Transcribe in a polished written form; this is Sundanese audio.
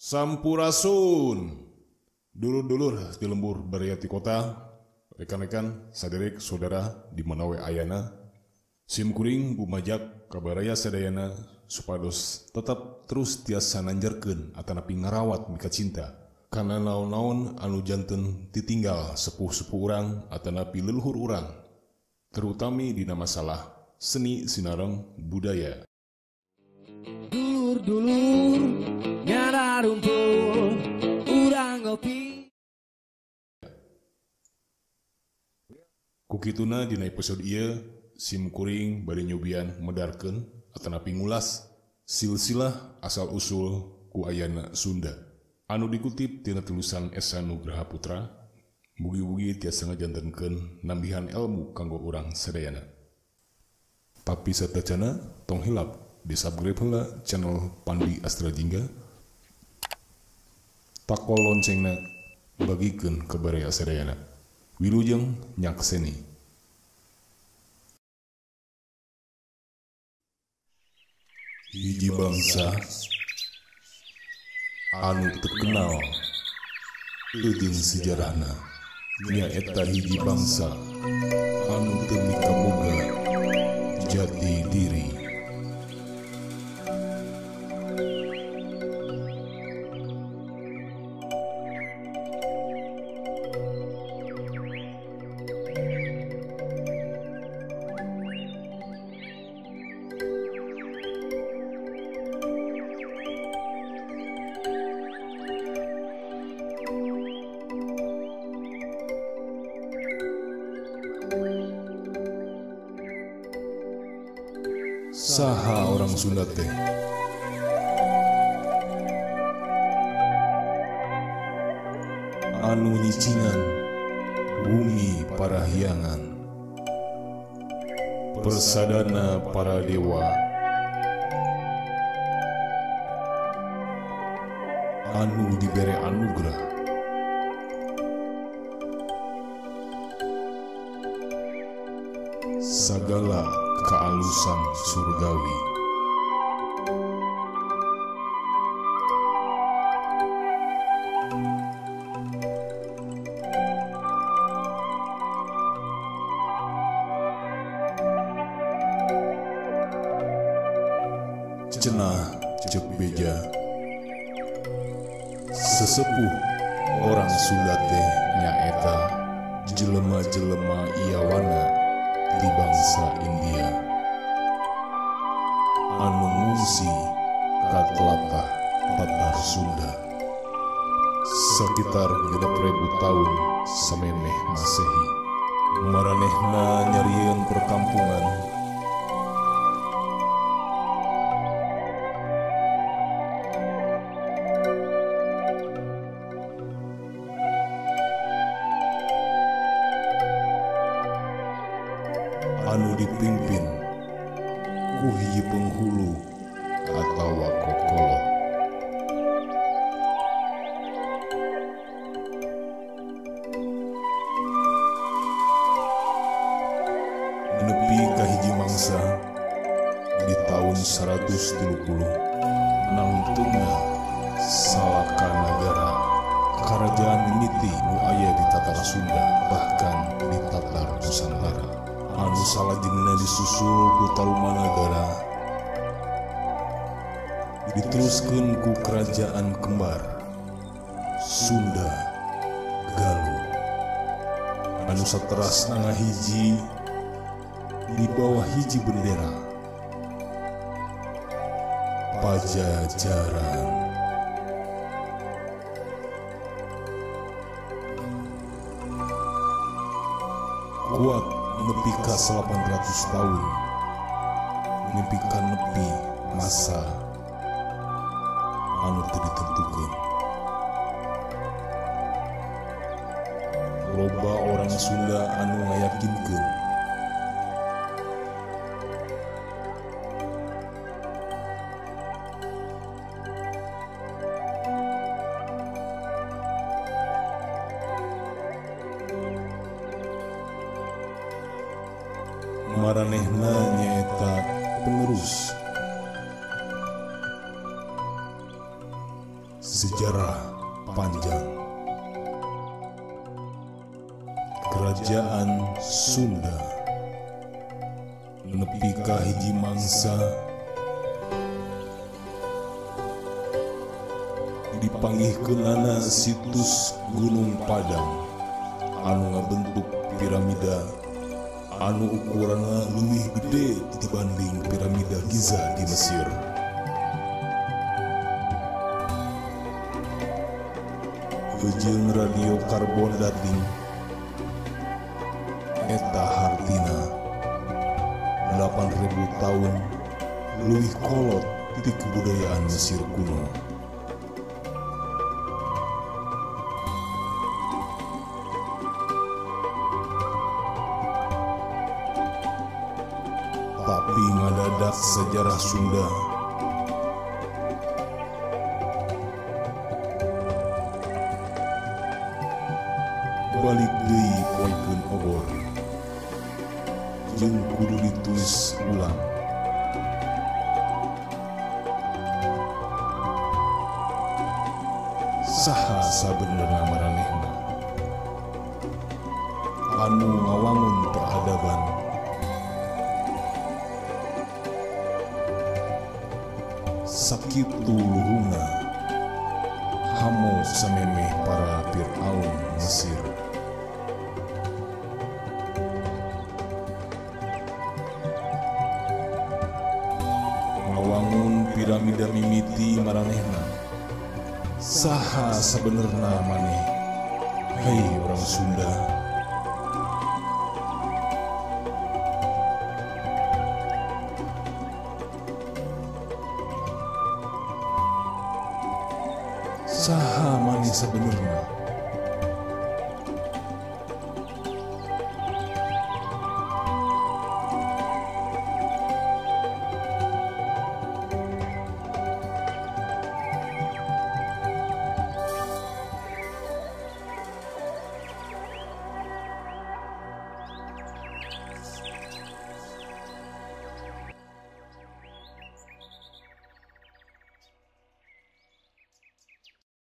Sampurasun. Dulur-dulur di lembur baraya ti kota, rekan-rekan, saderek, saudara di mana we ayana, sim kuring bumajak kabaraya sadayana supados tetap terus tiasa nanjarkeun atanapi ngarawat mika cinta kana naon-naon anu janten titinggal sepuh-sepuh urang atanapi leluhur urang, terutami dina masalah seni sinareng budaya. Dulur-dulur ngararumpul urang ngopi. Kukituna dina episode ieu sim kuring bade nyobian medarkeun atanapi ngulas silsilah asal usul ku ayana Sunda anu dikutip tina tulisan Esa Nugraha Putra. Mugi-mugi tiasa ngajantenkeun nambihan ilmu kanggo urang sadayana. Tapi satacana tong hilap di subscribe heula channel Pandi Astra Jingga, takol loncengna, bagikeun ka baraya sadayana. Wilujeng nyakseni. Hiji bangsa anu terkenal jeung sejarahna nyaeta hiji bangsa anu teu mikaboga jati diri. Saha orang Sunda teh? Anu nyicingan bumi parahyangan, persadana para dewa, anu dibere anugerah sagala kealusan surgawi. Cenah cek beja sesepuh orang Sunda teh nyaeta jelema-jelema Iawana di bangsa India anu ngungsi ka tlatah Tatar Sunda sekitar 6000 tahun samemeh Masehi. Maranehna nyarieun perkampungan anu dipimpin ku hiji penghulu atawa kokolo. Nepi ka hiji mangsa di tahun 130 nangtungna Salaka Nagara, kerajaan mimiti nu aya di Tatar Sunda bahkan di Tatar Nusantara, anu salajengna disusul ku Tarumanagara, diteruskeun ku kerajaan kembar Sunda Galuh anu saterasna ngahiji di bawah hiji bendera Pajajaran. Kuat nepi ka 800 tahun, nepi ka nepi masa anu teu ditentukeun. Loba orang Sunda anu ngayakinkeun maranehna nyaeta penerus Sejarah panjang Kerajaan Sunda nepi ka hiji mangsa dipanggihkeunana situs Gunung Padang anu ngabentuk piramida anu ukuranna leuwih gede dibanding piramida Giza di Mesir. Jeung radiokarbon dating eta hartina 8.000 tahun leuwih kolot ti kebudayaan Mesir kuno. Tapi ngadadak sejarah Sunda balik deui poekeun obor jeung kudu ditulis ulang. Saha sabenerna maranehna anu ngawangun peradaban sakitu luhungna hamo samemeh para Fir'aun Mesir. Ngawangun piramida mimiti maranehna. Saha sabenerna maneh, hei orang Sunda? Saha maneh sabenerna?